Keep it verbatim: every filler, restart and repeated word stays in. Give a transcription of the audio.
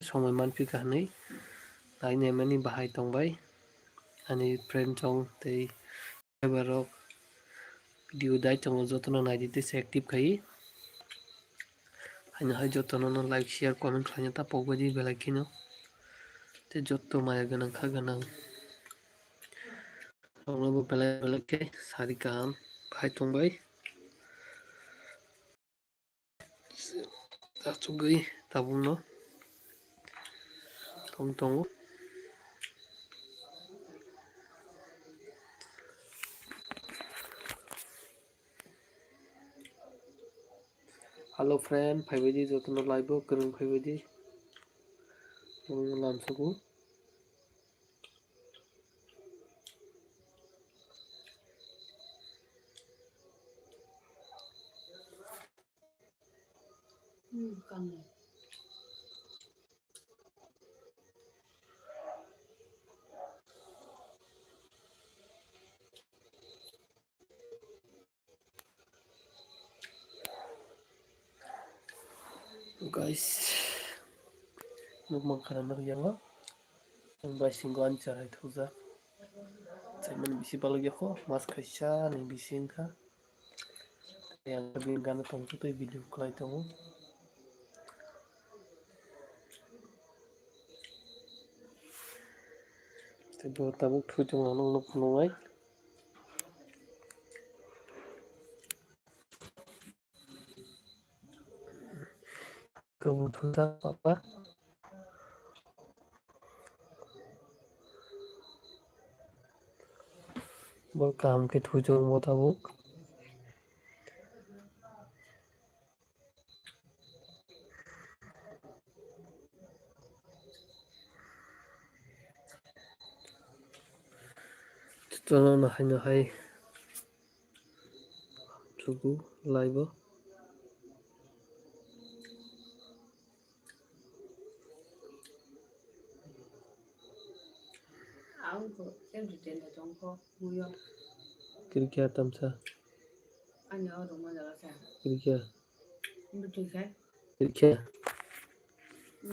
somoi manphi kha hinwi nainai mani bahai tongbai. Ani friend chong tei subscriber rok video dai tongo jotono naidi tei se active khai. Haino hai jotono no like, share, comment khlaina ta pokbaidi belai kheno. Tei joto maya gwnang kha gwnang. Rokno bo belai belai khe sari kaham bahai tongbai. Achugwi tabukno tong tongo. Hello friend, phaibaidi jotono live o kwrwng phaibaidi. Lamsogo. Guys, nukmang khana nukyango. Ang bai singo ani chwrai thokjak. Chaimani bisi balok yakho, mas kaisa ni bisi wngkha. Yang bini gana tongtwtwi video khlai tongo. Tei bo tabuk thwi tongma nukno phunuknai. Kwbuthusa papa. Bo kaham khe thujak bo tabuk. Jotono no hai no hai. Chuku live o. Kirikya tamsa. Kirikya. Kirikya.